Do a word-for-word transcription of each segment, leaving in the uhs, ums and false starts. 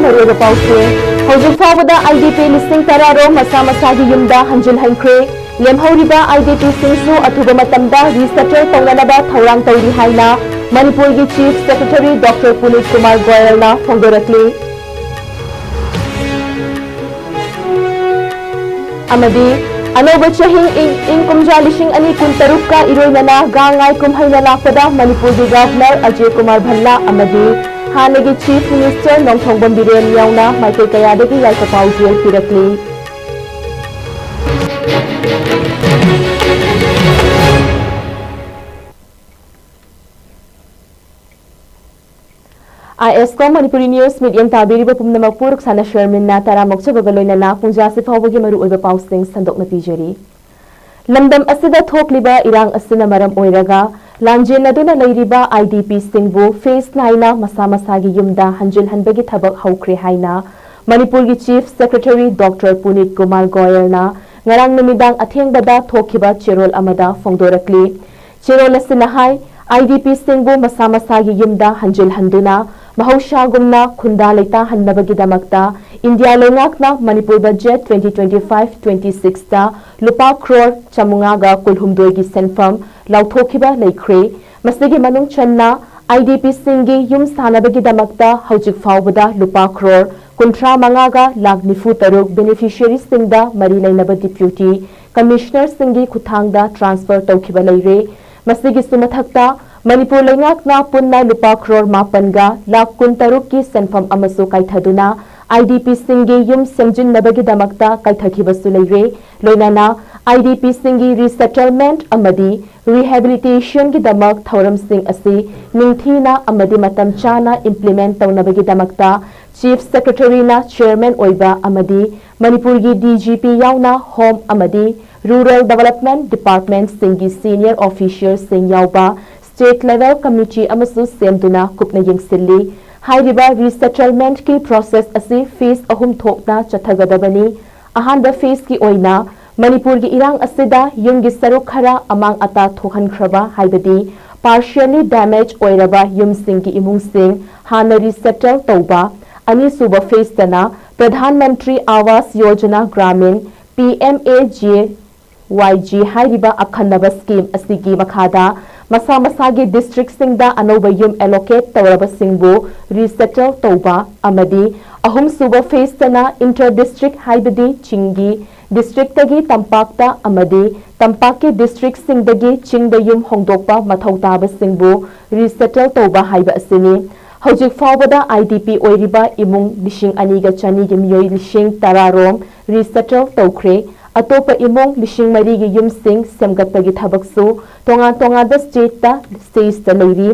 ꯃꯔꯨꯑꯣꯏꯕ ꯄꯥꯎꯁꯤꯡ꯫ ꯍꯧꯖꯤꯛ ꯐꯥꯎꯕꯗ IDP ꯂꯤꯁꯤꯡ ꯇꯔꯥ ꯔꯣꯝ ꯃꯁꯥ ꯃꯁꯥꯒꯤ ꯌꯨꯝꯗ ꯍꯟꯖꯤꯜꯍꯟꯈ꯭ꯔꯦ꯫ ꯂꯦꯝꯍꯧꯔꯤꯕ IDPꯁꯤꯡꯁꯨ ꯑꯊꯨꯕ ꯃꯇꯝꯗ resettle ꯇꯧꯅꯅꯕ ꯊꯧꯔꯥꯡ ꯇꯧꯔꯤ ꯍꯥꯏꯅ ꯃꯅꯤꯄꯨꯔꯒꯤ Chief Secretary Doctor ꯄꯨꯅꯤꯠ ꯀꯨꯃꯥꯔ ꯒꯣꯌꯜꯅ ꯐꯣꯡꯗꯣꯔꯛꯂꯤ꯫ ꯑꯃꯗꯤ ꯑꯅꯧꯕ ꯆꯍꯤ ꯏꯪ, ꯏꯪ ꯀꯨꯝꯖꯥ ꯂꯤꯁꯤꯡ ꯑꯅꯤ ꯀꯨꯟꯇꯔꯨꯛꯀ ꯏꯔꯣꯏꯅꯅ ꯒꯥꯡ ꯉꯥꯏ ꯀꯨꯝꯍꯩꯅ ꯂꯥꯛꯄꯗ ꯃꯅꯤꯄꯨꯔꯒꯤ Governor ꯑꯖꯌ ꯀꯨꯃꯥꯔ ꯚꯜꯂꯥ ꯑꯃꯗꯤ ꯍꯥꯟꯅꯒꯤ Chief Minister ꯅꯣꯡꯊꯣꯝꯕꯝ ꯕꯤꯔꯦꯟ ꯌꯥꯎꯅ ꯃꯥꯏꯀꯩ ꯀꯌꯥꯗꯒꯤ ꯌꯥꯏꯐ ꯄꯥꯎꯖꯦꯜ ꯄꯤꯔꯛꯂꯤ꯫ ISCOM ꯃꯅꯤꯄꯨꯔꯤ News ꯃꯤꯠꯌꯦꯡ ꯇꯥꯕꯤꯔꯤꯕ ꯄꯨꯝꯅꯃꯛꯄꯨ ꯔꯨꯛꯁꯥꯅ ꯁꯔꯃꯤꯟꯅ ꯇꯔꯥꯝꯅ ꯑꯣꯛꯆꯕꯒ ꯂꯣꯏꯅꯅ ꯄꯨꯡꯖꯥꯁꯤ ꯐꯥꯎꯕꯒꯤ ꯃꯔꯨꯑꯣꯏꯕ ꯄꯥꯎꯁꯤꯡ ꯁꯟꯗꯣꯛꯅ ꯄꯤꯖꯔꯤ꯫ ꯂꯝꯗꯝ ꯑꯁꯤꯗ ꯊꯣꯛꯂꯤꯕ ꯏꯔꯥꯡ ꯑꯁꯤꯅ ꯃꯔꯝ ꯑꯣꯏꯔꯒ ꯂꯥꯟꯖꯦꯟꯅꯗꯨꯅ ꯂꯩꯔꯤꯕ IDPꯁꯤꯡꯕꯨ phase ꯅꯥꯏꯅ ꯃꯁꯥ ꯃꯁꯥꯒꯤ ꯌꯨꯝꯗ ꯍꯟꯖꯤꯜꯍꯟꯕꯒꯤ ꯊꯕꯛ ꯍꯧꯈ꯭ꯔꯦ ꯍꯥꯏꯅ ꯃꯅꯤꯄꯨꯔꯒꯤ Chief Secretary Doctor ꯄꯨꯅꯤꯠ ꯀꯨꯃꯥꯔ ꯒꯣꯌꯜꯅ ꯉꯔꯥꯡ ꯅꯨꯃꯤꯗꯥꯡ ꯑꯊꯦꯡꯕꯗ ꯊꯣꯛꯈꯤꯕ ꯆꯦꯔꯣꯜ ꯑꯃꯗ ꯐꯣꯡꯗꯣꯔꯛꯂꯤ꯫ ꯆꯦꯔꯣꯜ ꯑꯁꯤꯅ ꯍꯥꯏ, IDPꯁꯤꯡꯕꯨ ꯃꯁꯥ ꯃꯁꯥꯒꯤ ꯌꯨꯝꯗ ꯍꯟꯖꯤꯜꯍꯟꯗꯨꯅ ꯃꯍꯧꯁꯥꯒꯨꯝꯅ ꯈꯨꯟꯗꯥ ꯂꯩꯇꯥꯍꯟꯅꯕꯒꯤꯗꯃꯛꯇ ꯏꯟꯗꯤꯌꯥ ꯂꯩꯉꯥꯛꯅ ꯃꯅꯤꯄꯨꯔ budget twenty twenty-five twenty-sixꯇ ꯂꯨꯄꯥ ꯀ꯭ꯔꯣꯔ ꯆꯥꯃꯉꯥꯒ ꯀꯨꯟꯍꯨꯝꯗꯣꯏꯒꯤ ꯁꯦꯟꯐꯝ ꯂꯥꯎꯊꯣꯛꯈꯤꯕ ꯂꯩꯈ꯭ꯔꯦ꯫ ꯃꯁꯤꯒꯤ ꯃꯅꯨꯡ ꯆꯟꯅ IDPꯁꯤꯡꯒꯤ ꯌꯨꯝ ꯁꯥꯅꯕꯒꯤꯗꯃꯛꯇ ꯍꯧꯖꯤꯛ ꯐꯥꯎꯕꯗ ꯂꯨꯄꯥ ꯀ꯭ꯔꯣꯔ ꯀꯨꯟꯊ꯭ꯔꯥ ꯃꯉꯥꯒ ꯂꯥꯈ ꯅꯤꯐꯨ ꯇꯔꯨꯛ beneficiaryꯁꯤꯡꯗ ꯃꯔꯤ ꯂꯩꯅꯕ Deputy Commissionerꯁꯤꯡꯒꯤ ꯈꯨꯠꯊꯥꯡꯗ transfer ꯇꯧꯈꯤꯕ ꯂꯩꯔꯦ꯫ ꯃꯁꯤꯒꯤꯁꯨ ꯃꯊꯛꯇ ꯃꯅꯤꯄꯨꯔ ꯂꯩꯉꯥꯛꯅ ꯄꯨꯟꯅ ꯂꯨꯄꯥ ꯀ꯭ꯔꯣꯔ ꯃꯥꯄꯟꯒ ꯂꯥꯈ ꯀꯨꯟꯇꯔꯨꯛꯀꯤ ꯁꯦꯟꯐꯝ ꯑꯃꯁꯨ ꯀꯥꯏꯊꯗꯨꯅ IDPꯁꯤꯡꯒꯤ ꯌꯨꯝ ꯁꯦꯝꯖꯤꯟꯅꯕꯒꯤꯗꯃꯛꯇ ꯀꯥꯏꯊꯈꯤꯕꯁꯨ ꯂꯩꯔꯦ꯫ ꯂꯣꯏꯅꯅ IDPꯁꯤꯡꯒꯤ resettlement ꯑꯃꯗꯤ rehabilitationꯒꯤꯗꯃꯛ ꯊꯧꯔꯝꯁꯤꯡ ꯑꯁꯤ ꯅꯤꯡꯊꯤꯅ ꯑꯃꯗꯤ ꯃꯇꯝ ꯆꯥꯅ implement ꯇꯧꯅꯕꯒꯤꯗꯃꯛꯇ Chief Secretaryꯅ chairman ꯑꯣꯏꯕ ꯑꯃꯗꯤ ꯃꯅꯤꯄꯨꯔꯒꯤ DGP ꯌꯥꯎꯅ Home ꯑꯃꯗꯤ Rural Development Departmentꯁꯤꯡꯒꯤ senior officialꯁꯤꯡ ꯌꯥꯎꯕ state level committee ꯑꯃꯁꯨ ꯁꯦꯝꯗꯨꯅ ꯀꯨꯞꯅ ꯌꯦꯡꯁꯤꯜꯂꯤ꯫ ꯍꯥꯏꯔꯤꯕ resettlementꯀꯤ process ꯑꯁꯤ phase ꯑꯍꯨꯝ ꯊꯣꯛꯅ ꯆꯠꯊꯒꯗꯕꯅꯤ꯫ ꯑꯍꯥꯟꯕ phaseꯀꯤ ꯑꯣꯏꯅ ꯃꯅꯤꯄꯨꯔꯒꯤ ꯏꯔꯥꯡ ꯑꯁꯤꯗ ꯌꯨꯝꯒꯤ ꯁꯔꯨꯛ ꯈꯔ ꯑꯃꯥꯡ ꯑꯇꯥ ꯊꯣꯛꯍꯟꯈ꯭ꯔꯕ, ꯍꯥꯏꯕꯗꯤ partially damage ꯑꯣꯏꯔꯕ ꯌꯨꯝꯁꯤꯡꯒꯤ ꯏꯃꯨꯡꯁꯤꯡ ꯍꯥꯟꯅ resettle ꯇꯧꯕ, ꯑꯅꯤꯁꯨꯕ ꯐꯦꯁꯇꯅ Pradhan Mantri Awas Yojana Gramin, P M A G Y G ꯍꯥꯏꯔꯤꯕ ꯑꯈꯟꯅꯕ ꯁ꯭ꯀꯤꯝ ꯑꯁꯤꯒꯤ ꯃꯈꯥꯗ ꯃꯁꯥ ꯃꯁꯥꯒꯤ ꯗꯤꯁꯇ꯭ꯔꯤꯛꯁꯤꯡꯗ ꯑꯅꯧꯕ ꯌꯨꯝ ꯑꯦꯂꯣꯀꯦꯠ ꯇꯧꯔꯕꯁꯤꯡꯕꯨ ꯔꯤꯁꯦꯇꯜ ꯇꯧꯕ ꯑꯃꯗꯤ ꯑꯍꯨꯝꯁꯨꯕ ꯐꯦꯁꯇꯅ ꯏꯟꯇꯔ ꯗꯤꯁꯇ꯭ꯔꯤꯛ ꯍꯥꯏꯕꯗꯤ ꯆꯤꯡꯒꯤ ꯗꯤꯁꯇ꯭ꯔꯤꯛꯇꯒꯤ ꯇꯝꯄꯥꯛꯇ ꯑꯃꯗꯤ ꯇꯝꯄꯥꯛꯀꯤ ꯗꯤꯁꯇ꯭ꯔꯤꯛꯁꯤꯡꯗꯒꯤ ꯆꯤꯡꯗ ꯌꯨꯝ ꯍꯣꯡꯗꯣꯛꯄ ꯃꯊꯧ ꯇꯥꯕꯁꯤꯡꯕꯨ ꯔꯤꯁꯦꯇꯜ ꯇꯧꯕ ꯍꯥꯏꯕ ꯑꯁꯤꯅꯤ꯫ ꯍꯧꯖꯤꯛ ꯐꯥꯎꯕꯗ ꯑꯥꯏ ꯗꯤ ꯄꯤ ꯑꯣꯏꯔꯤꯕ ꯏꯃꯨꯡ ꯂꯤꯁꯤꯡ ꯑꯅꯤꯒ ꯆꯅꯤꯒꯤ ꯃꯤꯑꯣꯏ ꯂꯤꯁꯤꯡ ꯇꯔꯥ ꯔꯣꯝ ꯔꯤꯁꯦꯇꯜ ꯇꯧꯈ꯭ꯔꯦ꯫ ꯑꯇꯣꯞꯄ ꯏꯃꯨꯡ ꯂꯤꯁꯤꯡ ꯃꯔꯤꯒꯤ ꯌꯨꯝꯁꯤꯡ ꯁꯦꯝꯒꯠꯄꯒꯤ ꯊꯕꯛꯁꯨ ꯇꯣꯉꯥꯟ ꯇꯣꯉꯥꯟꯕ ꯁ꯭ꯇꯦꯠꯇ, ꯁ꯭ꯇꯦꯖꯇ ꯂꯩꯔꯤ꯫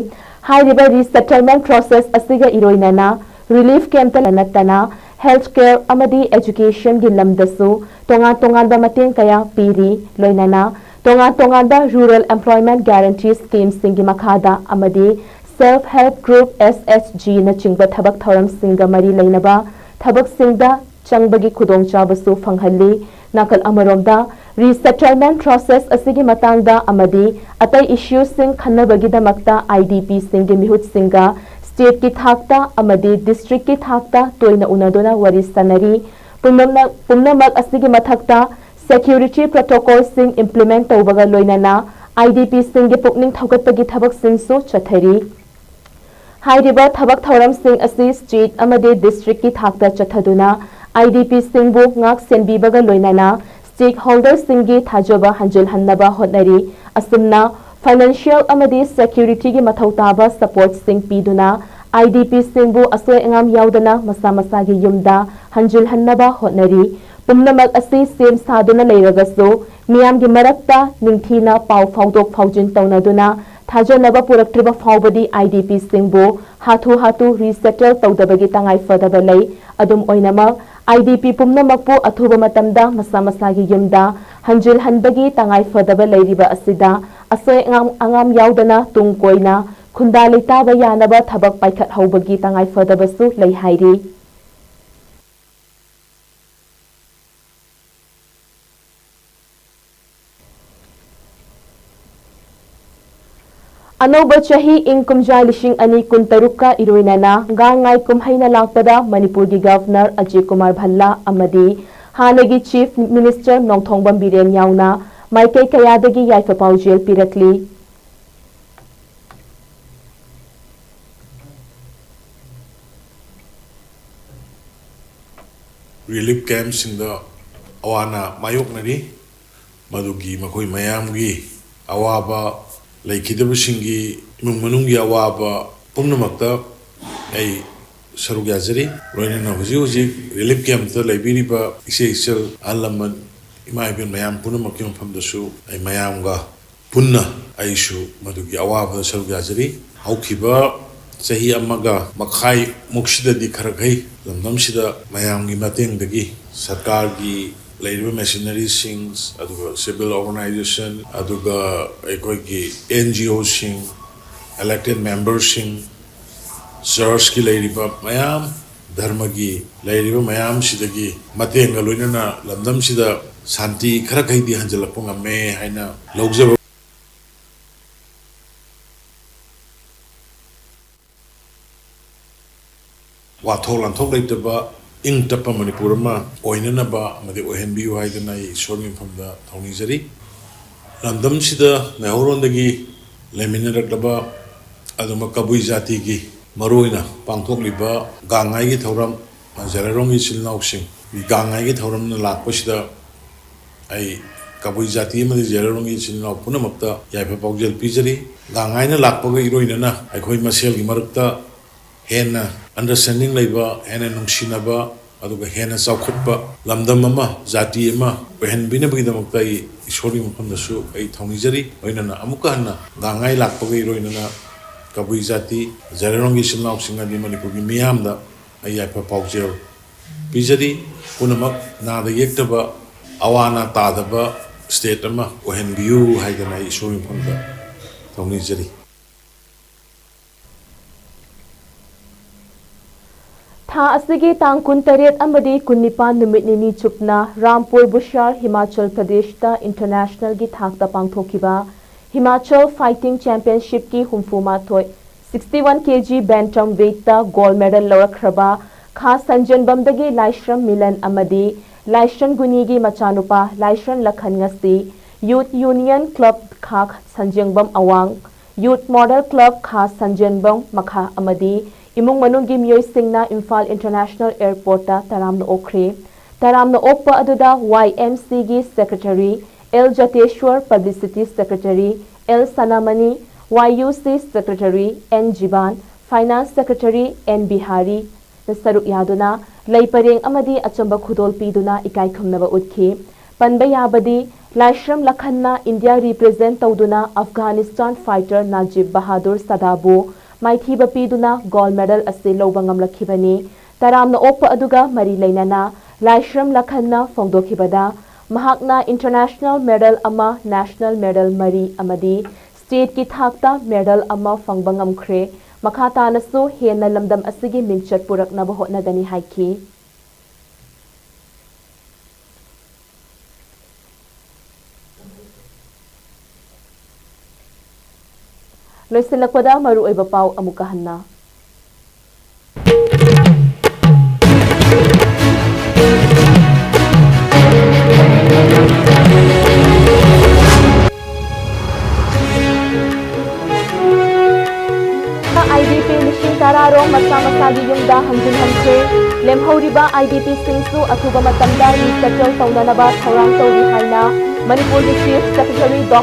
ꯍꯥꯏꯔꯤꯕ ꯔꯤꯁꯦꯇꯜꯃꯦꯟ ꯄ꯭ꯔꯣꯁꯦꯁ ꯑꯁꯤꯒ ꯏꯔꯣꯏꯅꯅ ꯔꯤꯂꯤꯐ ꯀꯦꯝꯞꯇ ꯅꯠꯇꯅ ꯍꯦꯜꯊ ꯀꯦꯌꯔ ꯑꯃꯗꯤ ꯑꯦꯖꯨꯀꯦꯁꯟꯒꯤ ꯂꯝꯗꯁꯨ ꯇꯣꯉꯥꯟ ꯇꯣꯉꯥꯟꯕ ꯃꯇꯦꯡ ꯀꯌꯥ ꯄꯤꯔꯤ꯫ ꯂꯣꯏꯅꯅ ꯇꯣꯉꯥꯟ ꯇꯣꯉꯥꯟꯕ ꯔꯨꯔꯦꯜ ꯑꯦꯝꯄ꯭ꯂꯣꯏꯃꯦꯟꯠ ꯒꯥꯔꯦꯟꯇꯤ ꯁ꯭ꯀꯤꯝꯁꯤꯡꯒꯤ ꯃꯈꯥꯗ ꯑꯃꯗꯤ ꯁꯦꯜꯐ ꯍꯦꯜꯞ ꯒ꯭ꯔꯨꯞ, ꯑꯦꯁ ꯑꯦꯁ ꯖꯤꯅꯆꯤꯡꯕ ꯊꯕꯛ ꯊꯧꯔꯝꯁꯤꯡꯒ ꯃꯔꯤ ꯂꯩꯅꯕ ꯊꯕꯛꯁꯤꯡꯗ ꯆꯪꯕꯒꯤ ꯈꯨꯗꯣꯡꯆꯥꯕꯁꯨ ꯐꯪꯍꯜꯂꯤ꯫ ꯅꯥꯀꯜ ꯑꯃꯔꯣꯝꯗ, ꯔꯤꯁꯦꯇꯜꯃꯦꯟꯠ ꯄ꯭ꯔꯣꯁꯦꯁ ꯑꯁꯤꯒꯤ ꯃꯇꯥꯡꯗ ꯑꯃꯗꯤ ꯑꯇꯩ ꯏꯁꯨꯁꯤꯡ ꯈꯟꯅꯕꯒꯤꯗꯃꯛꯇ ꯑꯥꯏ ꯗꯤ ꯄꯤꯁꯤꯡꯒꯤ ꯃꯤꯍꯨꯠꯁꯤꯡꯒ ꯁ꯭ꯇꯦꯠꯀꯤ ꯊꯥꯛꯇ ꯑꯃꯗꯤ ꯗꯤꯁꯇ꯭ꯔꯤꯛꯀꯤ ꯊꯥꯛꯇ ꯇꯣꯏꯅ ꯎꯅꯗꯨꯅ ꯋꯥꯔꯤ ꯁꯥꯅꯔꯤ꯫ ꯄꯨꯝꯅꯃꯛ, ꯄꯨꯝꯅꯃꯛ ꯑꯁꯤꯒꯤ ꯃꯊꯛꯇ, ꯁꯦꯀ꯭ꯌꯨꯔꯤꯇꯤ ꯄ꯭ꯔꯣꯇꯣꯀꯣꯜꯁꯤꯡ ꯏꯝꯄ꯭ꯂꯤꯃꯦꯟꯠ ꯇꯧꯕꯒ ꯂꯣꯏꯅꯅ ꯑꯥꯏ ꯗꯤ ꯄꯤꯁꯤꯡꯒꯤ ꯄꯨꯛꯅꯤꯡ ꯊꯧꯒꯠꯄꯒꯤ ꯊꯕꯛꯁꯤꯡꯁꯨ ꯆꯠꯊꯔꯤ꯫ ꯍꯥꯏꯔꯤꯕ ꯊꯕꯛ ꯊꯧꯔꯝꯁꯤꯡ ꯑꯁꯤ ꯁ꯭ꯇꯦꯠ ꯑꯃꯗꯤ ꯗꯤꯁꯇ꯭ꯔꯤꯛꯀꯤ ꯊꯥꯛꯇ ꯆꯠꯊꯗꯨꯅ ꯑꯥꯏ ꯗꯤ ꯄꯤꯁꯤꯡꯕꯨ ꯉꯥꯛ ꯁꯦꯟꯕꯤꯕꯒ ꯂꯣꯏꯅꯅ ꯁ꯭ꯇꯦꯛꯍꯣꯜꯗꯔꯁꯤꯡꯒꯤ ꯊꯥꯖꯕ ꯍꯟꯖꯤꯜꯍꯟꯅꯕ ꯍꯣꯠꯅꯔꯤ꯫ ꯑꯁꯨꯝꯅ ꯐꯥꯏꯅꯥꯟꯁꯤꯌꯦꯜ ꯑꯃꯗꯤ ꯁꯦꯀ꯭ꯌꯨꯔꯤꯇꯤꯒꯤ ꯃꯊꯧ ꯇꯥꯕ ꯁꯄꯣꯔꯠꯁꯤꯡ ꯄꯤꯗꯨꯅ ꯑꯥꯏ ꯗꯤ ꯄꯤꯁꯤꯡꯕꯨ ꯑꯁꯣꯏ ꯑꯉꯥꯝ ꯌꯥꯎꯗꯅ ꯃꯁꯥ ꯃꯁꯥꯒꯤ ꯌꯨꯝꯗ ꯍꯟꯖꯤꯜꯍꯟꯅꯕ ꯍꯣꯠꯅꯔꯤ꯫ ꯄꯨꯝꯅꯃꯛ ꯑꯁꯤ ꯁꯦꯝ ꯁꯥꯗꯨꯅ ꯂꯩꯔꯒꯁꯨ ꯃꯤꯌꯥꯝꯒꯤ ꯃꯔꯛꯇ ꯅꯤꯡꯊꯤꯅ ꯄꯥꯎ ꯐꯥꯎꯗꯣꯛ ꯐꯥꯎꯖꯤꯟ ꯇꯧꯅꯗꯨꯅ ꯊꯥꯖꯅꯕ ꯄꯨꯔꯛꯇ꯭ꯔꯤꯕ ꯐꯥꯎꯕꯗꯤ ꯑꯥꯏ ꯗꯤ ꯄꯤꯁꯤꯡꯕꯨ ꯍꯥꯊꯨ ꯍꯥꯊꯨ ꯔꯤꯁꯦꯇꯜ ꯇꯧꯗꯕꯒꯤ ꯇꯉꯥꯏ ꯐꯗꯕ ꯂꯩ꯫ ꯑꯗꯨꯝ ꯑꯣꯏꯅꯃꯛ, ꯑꯥꯏ ꯗꯤ ꯄꯤ ꯄꯨꯝꯅꯃꯛꯄꯨ ꯑꯊꯨꯕ ꯃꯇꯝꯗ ꯃꯁꯥ ꯃꯁꯥꯒꯤ ꯌꯨꯝꯗ ꯍꯟꯖꯤꯜꯍꯟꯕꯒꯤ ꯇꯉꯥꯏ ꯐꯗꯕ ꯂꯩꯔꯤꯕ ꯑꯁꯤꯗ ꯑꯁꯣꯏ ꯑꯉꯥꯝ, ꯑꯉꯥꯝ ꯌꯥꯎꯗꯅ ꯇꯨꯡ ꯀꯣꯏꯅ ꯈꯨꯟꯗꯥ ꯂꯩꯇꯥꯕ ꯌꯥꯅꯕ ꯊꯕꯛ ꯄꯥꯏꯈꯠꯍꯧꯕꯒꯤ ꯇꯉꯥꯏ ꯐꯗꯕꯁꯨ ꯂꯩ ꯍꯥꯏꯔꯤ꯫ ꯑꯅꯧꯕ ꯆꯍꯤ ꯏꯪ ꯀꯨꯝꯖꯥ ꯂꯤꯁꯤꯡ ꯑꯅꯤ ꯀꯨꯟꯇꯔꯨꯛꯀ ꯏꯔꯣꯏꯅꯅ ꯒꯥꯡ ꯉꯥꯏ ꯀꯨꯝꯍꯩꯅ ꯂꯥꯛꯄꯗ ꯃꯅꯤꯄꯨꯔꯒꯤ ꯒꯚꯔꯅꯔ ꯑꯖꯤꯠ ꯀꯨꯃꯥꯔ ꯚꯜꯂꯥ ꯑꯃꯗꯤ ꯍꯥꯟꯅꯒꯤ ꯆꯤꯐ ꯃꯤꯅꯤꯁꯇꯔ ꯅꯣꯡꯊꯣꯝꯕꯝ ꯕꯤꯔꯦꯟ ꯌꯥꯎꯅ ꯃꯥꯏꯀꯩ ꯀꯌꯥꯗꯒꯤ ꯌꯥꯏꯐ ꯄꯥꯎꯖꯦꯜ ꯄꯤꯔꯛꯂꯤ꯫ ꯔꯤꯂꯤꯐ ꯀꯦꯝꯞꯁꯤꯡꯗ ꯑꯋꯥ ꯑꯅꯥ ꯃꯥꯌꯣꯛꯅꯔꯤ꯫ ꯃꯗꯨꯒꯤ ꯃꯈꯣꯏ ꯃꯌꯥꯝꯒꯤ ꯑꯋꯥꯕ, ꯂꯩꯈꯤꯗꯕꯁꯤꯡꯒꯤ ꯏꯃꯨꯡ ꯃꯅꯨꯡꯒꯤ ꯑꯋꯥꯕ ꯄꯨꯝꯅꯃꯛꯇ ꯑꯩ ꯁꯔꯨꯛ ꯌꯥꯖꯔꯤ꯫ ꯂꯣꯏꯅꯅ ꯍꯧꯖꯤꯛ ꯍꯧꯖꯤꯛ ꯔꯤꯂꯤꯐ ꯀꯦꯝꯞꯇ ꯂꯩꯕꯤꯔꯤꯕ ꯏꯆꯦ ꯏꯆꯜ, ꯑꯍꯜ ꯂꯃꯟ, ꯏꯃꯥ ꯏꯕꯦꯟ ꯃꯌꯥꯝ ꯄꯨꯝꯅꯃꯛꯀꯤ ꯃꯐꯝꯗꯁꯨ ꯑꯩ ꯃꯌꯥꯝꯒ ꯄꯨꯟꯅ ꯑꯩꯁꯨ ꯃꯗꯨꯒꯤ ꯑꯋꯥꯕꯗ ꯁꯔꯨꯛ ꯌꯥꯖꯔꯤ꯫ ꯍꯧꯈꯤꯕ ꯆꯍꯤ ꯑꯃꯒ ꯃꯈꯥꯏꯃꯨꯛꯁꯤꯗꯗꯤ ꯈꯔ ꯈꯩ ꯂꯝꯗꯝꯁꯤꯗ ꯃꯌꯥꯝꯒꯤ ꯃꯇꯦꯡꯗꯒꯤ ꯁꯔꯀꯥꯔꯒꯤ ꯂꯩꯔꯤꯕ ꯃꯦꯁꯤꯅꯔꯤꯁꯤꯡ, ꯑꯗꯨꯒ ꯁꯤꯚꯤꯜ ꯑꯣꯔꯒꯅꯥꯏꯖꯦꯁꯟ, ꯑꯗꯨꯒ ꯑꯩꯈꯣꯏꯒꯤ ꯑꯦꯟ ꯖꯤ ꯑꯣꯁꯤꯡ, ꯏꯂꯦꯛꯇꯦꯗ ꯃꯦꯝꯕꯔꯁꯤꯡ, ꯆꯔꯆꯀꯤ ꯂꯩꯔꯤꯕ ꯃꯌꯥꯝ, ꯙꯔꯃꯒꯤ ꯂꯩꯔꯤꯕ ꯃꯌꯥꯝꯁꯤꯗꯒꯤ ꯃꯇꯦꯡꯒ ꯂꯣꯏꯅꯅ ꯂꯝꯗꯝꯁꯤꯗ ꯁꯥꯟꯇꯤ ꯈꯔ ꯈꯩꯗꯤ ꯍꯟꯖꯤꯜꯂꯛꯄ ꯉꯝꯃꯦ ꯍꯥꯏꯅ ꯂꯧꯖꯕ꯫ ꯋꯥꯊꯣꯛ ꯂꯥꯟꯊꯣꯛ ꯂꯩꯇꯕ ꯏꯪ ꯇꯞꯄ ꯃꯅꯤꯄꯨꯔ ꯑꯃ ꯑꯣꯏꯅꯅꯕ ꯑꯃꯗꯤ ꯑꯣꯏꯍꯟꯕꯤꯌꯨ ꯍꯥꯏꯗꯅ ꯑꯩ ꯏꯁꯣꯔꯒꯤ ꯃꯐꯝꯗ ꯊꯧꯅꯤꯖꯔꯤ꯫ ꯂꯝꯗꯝꯁꯤꯗ ꯃꯩꯍꯧꯔꯣꯟꯗꯒꯤ ꯂꯩꯃꯤꯟꯅꯔꯛꯂꯕ ꯑꯗꯨꯒꯨꯝꯕ ꯀꯕꯨꯏ ꯖꯥꯇꯤꯒꯤ ꯃꯔꯨꯑꯣꯏꯅ ꯄꯥꯡꯊꯣꯛꯂꯤꯕ ꯒꯥꯡꯉꯥꯏꯒꯤ ꯊꯧꯔꯝ, ꯖꯦꯂꯦꯔꯣꯡꯒꯤ ꯏꯆꯤꯜ ꯏꯅꯥꯎꯁꯤꯡ ꯒꯥꯡꯉꯥꯏꯒꯤ ꯊꯧꯔꯝꯅ ꯂꯥꯛꯄꯁꯤꯗ ꯑꯩ ꯀꯕꯨꯏ ꯖꯥꯇꯤ ꯑꯃꯗꯤ ꯖꯦꯂꯦꯔꯣꯡꯒꯤ ꯏꯆꯤꯜ ꯏꯅꯥꯎ ꯄꯨꯝꯅꯃꯛꯇ ꯌꯥꯏꯐ ꯄꯥꯎꯖꯦꯜ ꯄꯤꯖꯔꯤ꯫ ꯒꯥꯡꯉꯥꯏꯅ ꯂꯥꯛꯄꯒ ꯏꯔꯣꯏꯅꯅ ꯑꯩꯈꯣꯏ ꯃꯁꯦꯜꯒꯤ ꯃꯔꯛꯇ ꯍꯦꯟꯅ ꯑꯟꯗꯔꯁꯇꯦꯟꯗꯤꯡ ꯂꯩꯕ, ꯍꯦꯟꯅ ꯅꯨꯡꯁꯤꯅꯕ, ꯑꯗꯨꯒ ꯍꯦꯟꯅ ꯆꯥꯎꯈꯠꯄ ꯂꯝꯗꯝ ꯑꯃ, ꯖꯥꯇꯤ ꯑꯃ ꯑꯣꯏꯍꯟꯕꯤꯅꯕꯒꯤꯗꯃꯛꯇ ꯑꯩ ꯏꯁꯣꯔꯒꯤ ꯃꯐꯝꯗꯁꯨ ꯑꯩ ꯊꯧꯅꯤꯖꯔꯤ꯫ ꯂꯣꯏꯅꯅ ꯑꯃꯨꯛꯀ ꯍꯟꯅ ꯒꯥꯡꯉꯥꯏ ꯂꯥꯛꯄꯒ ꯏꯔꯣꯏꯅꯅ ꯀꯕꯨꯏ ꯖꯥꯇꯤ, ꯖꯦꯂꯦꯔꯣꯡꯒꯤ ꯏꯆꯤꯜ ꯏꯅꯥꯎꯁꯤꯡ ꯑꯃꯗꯤ ꯃꯅꯤꯄꯨꯔꯒꯤ ꯃꯤꯌꯥꯝꯗ ꯑꯩ ꯌꯥꯏꯐ ꯄꯥꯎꯖꯦꯜ ꯄꯤꯖꯔꯤ꯫ ꯄꯨꯝꯅꯃꯛ ꯅꯥꯗ ꯌꯦꯛꯇꯕ, ꯑꯋꯥ ꯑꯅꯥ ꯇꯥꯗꯕ ꯁ꯭ꯇꯦꯠ ꯑꯃ ꯑꯣꯏꯍꯟꯕꯤꯌꯨ ꯍꯥꯏꯗꯅ ꯑꯩ ꯏꯁꯣꯔꯒꯤ ꯃꯐꯝꯗ ꯊꯧꯅꯤꯖꯔꯤ꯫ ꯊꯥ ꯑꯁꯤꯒꯤ ꯇꯥꯡ ꯀꯨꯟꯇꯔꯦꯠ ꯑꯃꯗꯤ ꯀꯨꯟꯅꯤꯄꯥꯟ ꯅꯨꯃꯤꯠ ꯅꯤꯅꯤ ꯆꯨꯞꯅ ꯔꯥꯝꯄꯨꯔ ꯕꯨꯁꯤꯌꯥꯔ, ꯍꯤꯃꯥꯆꯜ ꯄ꯭ꯔꯗꯦꯁꯇ ꯏꯟꯇꯔꯅꯦꯁꯅꯦꯜꯒꯤ ꯊꯥꯛꯇ ꯄꯥꯡꯊꯣꯛꯈꯤꯕ Himachal Fighting Championshipꯀꯤ ꯍꯨꯝꯐꯨ ꯃꯥꯊꯣꯏ, sixty one kg bantam weightꯇ gold medal ꯂꯧꯔꯛꯈ꯭ꯔꯕ ꯈꯥ ꯁꯟꯖꯦꯟꯕꯝꯗꯒꯤ ꯂꯥꯏꯁ꯭ꯔꯝ ꯃꯤꯂꯟ ꯑꯃꯗꯤ ꯂꯥꯏꯁ꯭ꯔꯝ ꯒꯨꯅꯤꯒꯤ ꯃꯆꯥꯅꯨꯄꯥ ꯂꯥꯏꯁ꯭ꯔꯝ ꯂꯈꯟ ꯉꯁꯤ Youth Union Club ꯈꯥ ꯁꯟꯖꯦꯟꯕꯝ ꯑꯋꯥꯡ, Youth Model Club ꯈꯥ ꯁꯟꯖꯦꯟꯕꯝ ꯃꯈꯥ ꯑꯃꯗꯤ ꯏꯃꯨꯡ ꯃꯅꯨꯡꯒꯤ ꯃꯤꯑꯣꯏꯁꯤꯡꯅ ꯏꯝꯐꯥꯜ International Airportꯇ ꯇꯔꯥꯝꯅ ꯑꯣꯛꯈ꯭ꯔꯦ꯫ ꯇꯔꯥꯝꯅ ꯑꯣꯛꯄ ꯑꯗꯨꯗ Y M Cꯒꯤ Secretary L Jateshwar, Publicity Secretary L Sanamani, Y U C Secretary N Jiban, Finance Secretary N Bihari, ꯅ ꯁꯔꯨꯛ ꯌꯥꯗꯨꯅ ꯂꯩ ꯄꯔꯦꯡ ꯑꯃꯗꯤ ꯑꯆꯝꯕ ꯈꯨꯗꯣꯜ ꯄꯤꯗꯨꯅ ꯏꯀꯥꯏ ꯈꯨꯝꯅꯕ ꯎꯠꯈꯤ꯫ ꯄꯟꯕ ꯌꯥꯕꯗꯤ, ꯂꯥꯏꯁ꯭ꯔꯝ ꯂꯈꯟꯅ India represent ꯇꯧꯗꯨꯅ Afghanistan fighter Najib Bahadur Sadahꯕꯨ ꯃꯥꯏꯊꯤꯕ ꯄꯤꯗꯨꯅ gold medal ꯑꯁꯤ ꯂꯧꯕ ꯉꯝꯂꯛꯈꯤꯕꯅꯤ꯫ ꯇꯔꯥꯝꯅ ꯑꯣꯛꯄ ꯑꯗꯨꯒ ꯃꯔꯤ ꯂꯩꯅꯅ ꯂꯥꯏꯁ꯭ꯔꯝ ꯂꯈꯟꯅ ꯐꯣꯡꯗꯣꯛꯈꯤꯕꯗ, ꯃꯍꯥꯛꯅ international medal ꯑꯃ, national medal ꯃꯔꯤ ꯑꯃꯗꯤ stateꯀꯤ ꯊꯥꯛꯇ medal ꯑꯃ ꯐꯪꯕ ꯉꯝꯈ꯭ꯔꯦ꯫ ꯃꯈꯥ ꯇꯥꯅꯁꯨ ꯍꯦꯟꯅ ꯂꯝꯗꯝ ꯑꯁꯤꯒꯤ ꯃꯤꯡꯆꯠ ꯄꯨꯔꯛꯅꯕ ꯍꯣꯠꯅꯒꯅꯤ ꯍꯥꯏꯈꯤ꯫ ꯂꯣꯏꯁꯤꯜꯂꯛꯄꯗ ꯃꯔꯨꯑꯣꯏꯕ ꯄꯥꯎ ꯑꯃꯨꯛꯀ ꯍꯟꯅ꯫ IDP ꯂꯤꯁꯤꯡ ꯇꯔꯥ ꯔꯣꯝ ꯃꯁꯥ ꯃꯁꯥꯒꯤ ꯌꯨꯝꯗ ꯍꯟꯖꯤꯟꯍꯟꯈ꯭ꯔꯦ꯫ ꯂꯦꯝꯍꯧꯔꯤꯕ IDPꯁꯤꯡꯁꯨ ꯑꯊꯨꯕ ꯃꯇꯝꯗ resettle ꯇꯧꯅꯅꯕ ꯊꯧꯔꯥꯡ ꯇꯧꯔꯤ ꯍꯥꯏꯅ ꯃꯅꯤꯄꯨꯔꯒꯤ Chief Secretary Doctor